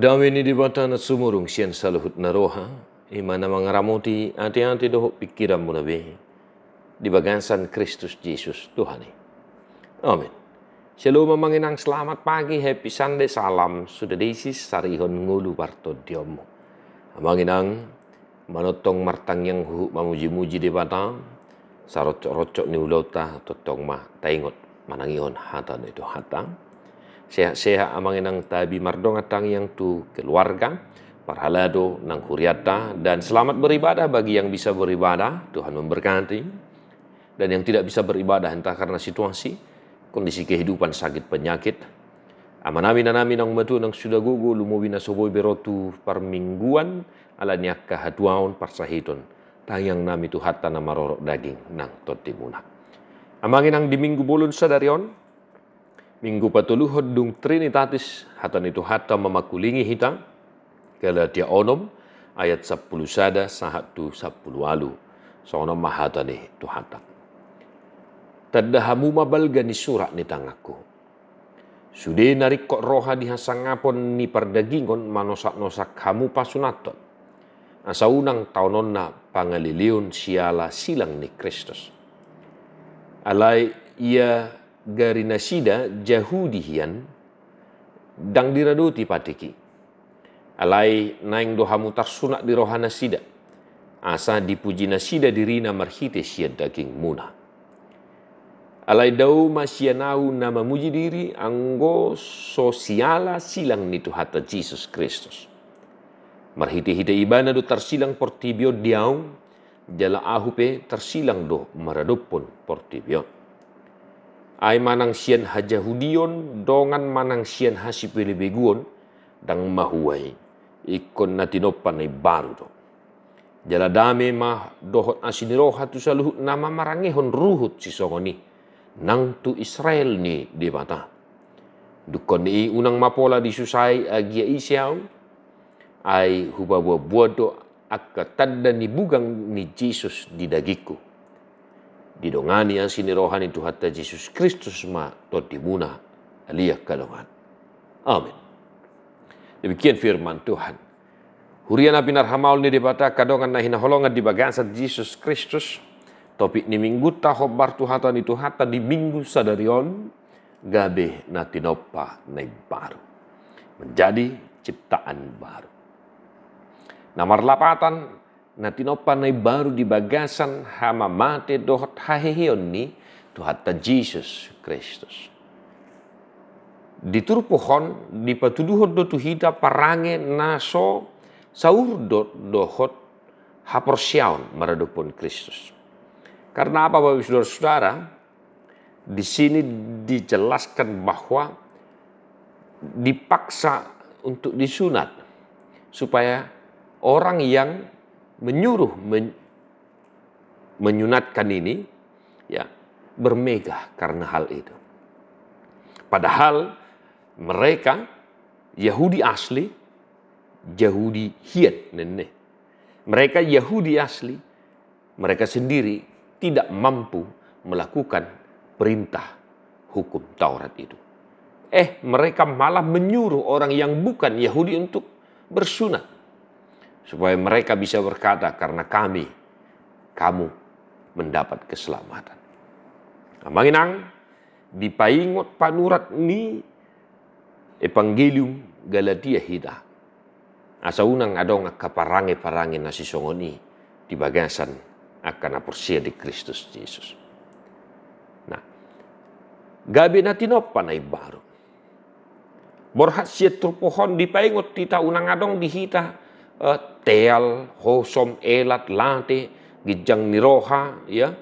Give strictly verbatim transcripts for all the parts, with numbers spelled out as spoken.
Dame ni Debata na sumurung sian saluhut na roha, i ma na mangaramoti ateate dohot pingkiranmuna be di bagasan Kristus Jesus Tuhan i. Amin. Shalom amang inang, selamat pagi, happy Sunday, salam sudedesis, sarihon ngolu partondionmu. Amang inang, manongtong martangiang huhut mamujimuji Debata, saroncokroncok ni ulaonta tongtong ma taingot manangihon hata ni Tuhanta. Sehat-sehat amang inang, tabi mardongan tangiang tu keluarga, parhalado nang hurianta, dan selamat beribadah bagi yang bisa beribadah, Tuhan memberkati. Dan yang tidak bisa beribadah entah karena situasi, kondisi kehidupan, sakit penyakit. Amanami, inanami, naung matua, naung suda gogo, lumobi na so boi be ro tu parmingguan, ala ni angka hatuaon, parsahiton, tangiangnami Tuhanta na marorot daging nang tondimuna. Amang inang, di minggu bolon sadari on, minggu patoluhon dung Trinitatis, hata ni Tuhanta mamakulingi hita, Galatia onom ayat sampulu sada sahat tu sampulu ualu. Songon on ma hata ni Tuhanta. Tanda hamu ma balga ni surat ni tanganku. Sude na ringkot roha di hasangapon ni pardagingon manosaknosak hamu pasunathon. Asa unang taononna pangaleleon siala silang ni Kristus. Alai ia gari nasida Jahudi hian, ndang diradoti patik i. Alai naeng do hamu tarsunat di roha nasida, asa dipuji nasida dirina marhite sian dagingmuna. Alai dao ma sian ahu na mamuji diri, anggo so siala silang ni Tuhanta Jesus Kristus. Marhitehite Ibana do tarsilang portibi on di ahu, jala ahu pe tarsilang do maradophon portibi on. Ai manang sian hajahudion, dongan manang sian hasipelebeguon, ndang mahua i, ingkon na tinompa na imbaru do. Jala dame ma dohot asi ni roha tu saluhut na mamarangehon ruhut sisongon i, nang tu Israel ni Debata. Dungkon ni i unang ma pola disusai agia ise ahu, ai hupaboanboan do angka tanda ni bugang ni Jesus di dagingku. Didongani asi ni roha ni Tuhanta Jesus Kristus ma tondimuna, ale angka dongan. Amin. Demikian firman Tuhan. Huria na pinarhamaol ni Debata, angka dongan na hinaholongan di bagasan Jesus Kristus, topik ni minggunta hombar tu hata ni Tuhanta di minggu sadari on, gabe na tinompa na imbaru. Menjadi ciptaan baru. Na marlapatan, na tinompa na imbaru di bagasan hamamate dohot haheheon ni Tuhanta Jesus Kristus. Di turpuk on dipatuduhon do tu hita parange na so saurdot dohot haporseaon maradophon Kristus. Karena apa, Bapak Ibu Saudara-saudara? Di sini dijelaskan bahwa dipaksa untuk disunat, supaya orang yang menyuruh men-, menyunatkan ini, ya, bermegah karena hal itu. Padahal mereka Yahudi asli, Yahudi hian ninna. Mereka Yahudi asli, mereka sendiri tidak mampu melakukan perintah hukum Taurat itu. Eh, mereka malah menyuruh orang yang bukan Yahudi untuk bersunat, supaya mereka bisa berkata, "Karena kami, kamu mendapat keselamatan." Amang inang, dipaingot panurat ni Evangelium Galatia hita, asa unang adong angka parange-parange na sisongon i di bagasan angka na porsea di Kristus Jesus. Nah, gabe na tinompa na imbaru. Borhat sian turpuk on dipaingot hita unang adong di hita, eh, teal, hosom, elat, late, ginjang ni roha, ya.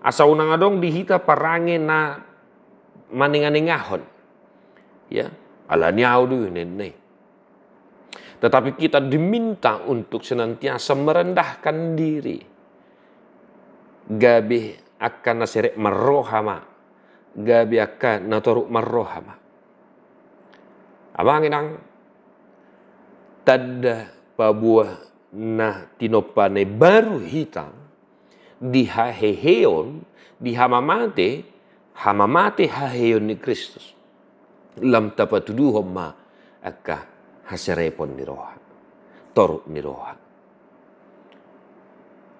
Asa unang adong di hita parange na manenganengahon. Ya, ala ni ahu do ninna i. Tetapi kita diminta untuk senantiasa merendahkan diri. Gabe angka na serep marroha ma, gabe angka na torop marroha ma. Amang inang, tanda paboa na tinompa na imbaru hita, di haheheon, di hamamate, hamamate haheheon ni Kristus. Lam tapatuduhon ma angka haserepon ni roha, torop ni roha.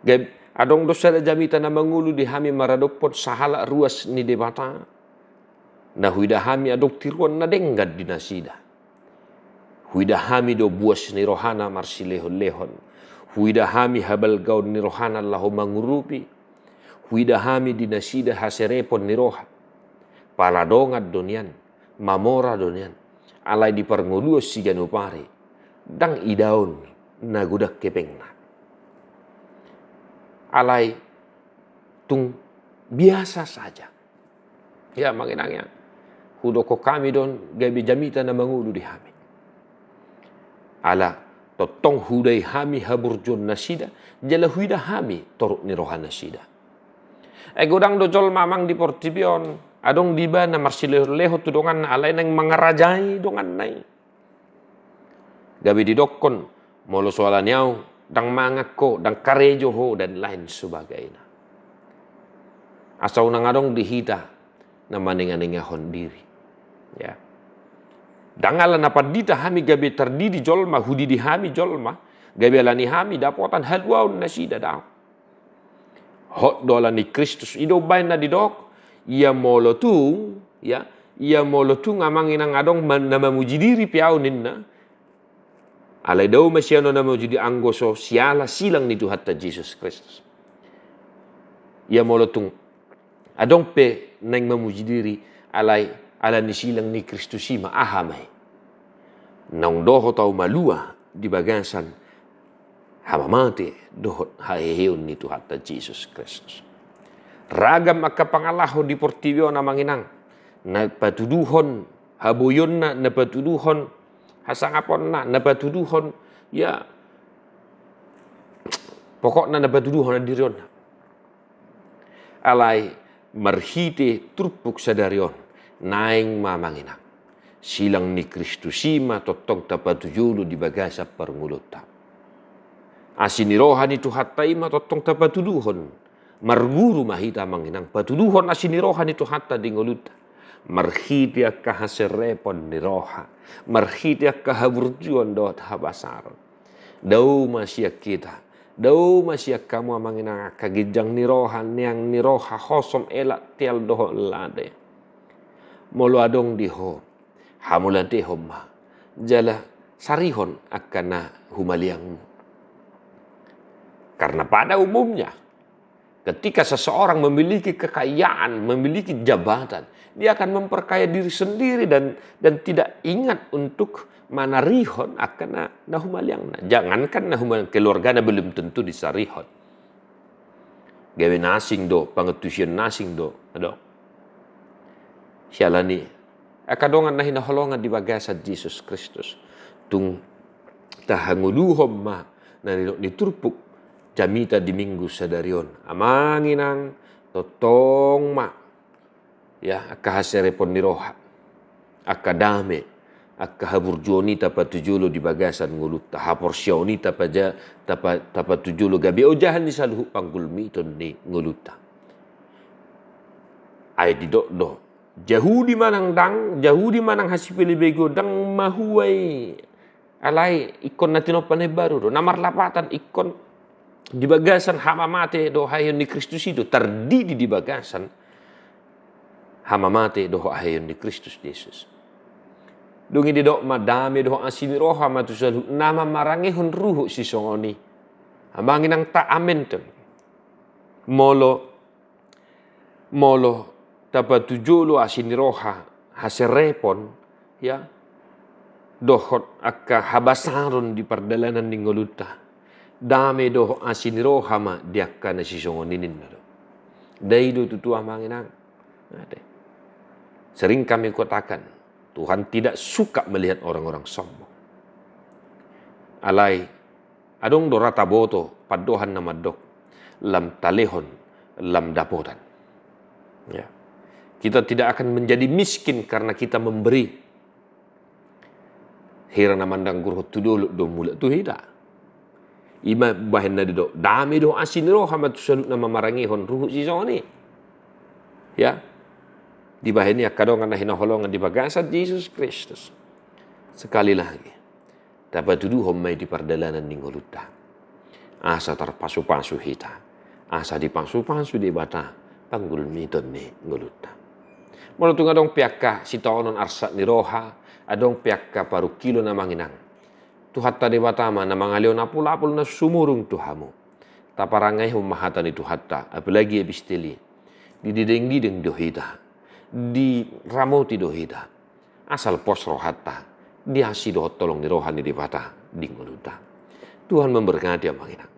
Gabe adong do sada jamita na mangolu di hami maradophon sahalak ruas ni Debata, na huida hami adong tiruan na denggan di nasida. Huida hami do buas ni rohana marsilehonlehon. Huida hami habalgaon ni rohana laho mangurupi. Huida hami di nasida haserepon ni roha. Pala dongan do nian, mamora do nian. Alai di parngoluon siganup ari, ndang idaon na godang hepengna. Alai tung biasa saja. Ya, amang inang, ya. Hudokhon hami do on gabe jamita na mangolu di hami. Ala tongtong hudai hami haburjuon nasida, jala huida hami torop ni roha nasida. Ai godang do jolma, amang, di portibi on, adong di ibana marsilehonlehon tu donganna alai naeng mangarajai donganna i. Gabe didokhon, molo so ala ni ahu, ndang mangan ho, ndang karejo ho, dan lain sebagainya. Asa unang adong di hita na manenganengahon diri. Ya. Ndang ala na pandita hami gabe tardidi jolma, hudidi hami jolma, gabe ala ni hami dapotan haluaon nasida, daong. Hot do ala ni Kristus. I do umbahen na didok, ia molo tung, ya, ia molo tung, amang inang, adong ma-, na mamuji diri pe ahu, ninna. Alai dao ma sian on na mamuji diri anggo so siala silang ni Tuhanta Jesus Kristus. Ia molo tung adong pe naeng mamuji diri, alai ala ni silang ni Kristus i ma, aha ma i? Naung dohot ahu malua di bagasan hamamate dohot haheheon ni Tuhanta Jesus Kristus. Ragam angka pangalaho di portibi on, amang inang, na patuduhon haboionna, na patuduhon hasangaponna, na patuduhon, ya, pokokna na patuduhon andirionna. Alai marhite turpuk sadari on, naeng ma, amang inang, silang ni Kristus i ma tongtong tapatujolo di bagasan parngoluonta. Asi ni roha ni Tuhanta i ma tongtong tapatuduhon. Marguru ma hita, amang inang, patuduhon asi ni roha ni Tuhanta di ngolunta. Marhite angka haserepon ni roha, marhite angka haburjuon dohot habasaron. Dao ma sian hita, dao ma sian hamu, amang inang, angka ginjang ni roha, neang ni roha, hosom, elak, teal dohot lade. Molo adong di ho, hamuliatehon ma, jala sarihon angka na humaliangmu. Karena pada umumnya, ketika seseorang memiliki kekayaan, memiliki jabatan, dia akan memperkaya diri sendiri dan, dan tidak ingat untuk manarihon angka na, na humaliangna. Jangankan na humaliang, keluargana belum tentu disarihon. Gabe na asing do, pangantusion na asing do, adong. Siala ni i, angka dongan na hinaholongan di bagasan Jesus Kristus, tung tahangoluhon ma na nidok ni turpuk jamita di Minggu sadari on, amang inang, tongtong ma, ya, angka haserepon ni roha, angka dame, angka haburjuon i tapatujolo di bagasan ngolunta, haporseaon i tapaja-, tapa-, tapatujolo gabe ojahan ni saluhut panggulmiton ni ngolunta. Ai didok do, Jahudi manang ndang, Jahudi manang hasipelebegu, ndang mahua i. Alai ingkon na tinompa na imbaru do, na marlapatan ingkon di bagasan hamamate dohot haheheon ni Kristus i do, tardidi di bagasan hamamate dohot haheheon ni Kristus Jesus. Dung i didok ma, dame dohot asi ni roha ma tu saluhut na mamarangehon ruhut sisongon i. Amang inang, ta amen tong. Molo, molo tapatujolo asi ni roha, haserepon, ya, dohot angka habasaron di pardalanan ni ngolunta, dame dohot asi ni roha ma di angka na sisongon i, ninna do. Ndai do tutu, amang inang. Ate. Sering kami katakan, Tuhan tidak suka melihat orang-orang sombong. Alai adong do ra taboto pandohan na mandok, lam talehon, lam dapotan. Ya. Kita tidak akan menjadi miskin karena kita memberi. Hira na mandanggurhon tu dolok do mulak tu hita. I ma bahen na didok, dame dohot asi ni roha ma tu saluhut na mamarangehon ruhut sisongon i. Ya. Dibahen i angka dongan na hinaholongan di bagasan Jesus Kristus. Sekali lagi. Tapatuduhon ma i di pardalanan ni ngolunta. Asa tarpasupasu hita. Asa dipasupasu Debata panggulmiton ni ngolunta. Molo tung adong pe angka sitaonon arsak ni roha, adong pe angka parungkilon, Amang Inang, Tuhanta Debata ma na mangalehon apul-apul na sumurung tu hamu. Taparangaihon ma hata ni Tuhanta, apalagi epistel i. Didideng-dideng do hita, diramoti do hita. Asal pos rohanta, diasi dohot holong ni roha ni Debata di ngolunta. Tuhan memberkati, Amang Inang.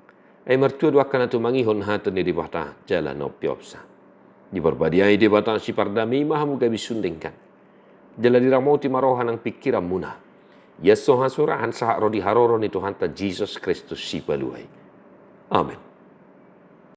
Ai martua do angka na tumangihon hata ni Debata jala na umpeopsa. Diparbadiai Debata sipardame i ma hamu gabe sude denggan. Jala diramoti ma roha nang pingkiranmuna. Ia so hasurahan sahat ro di haroro ni Tuhanta Jesus Kristus Sipalua i. Amen.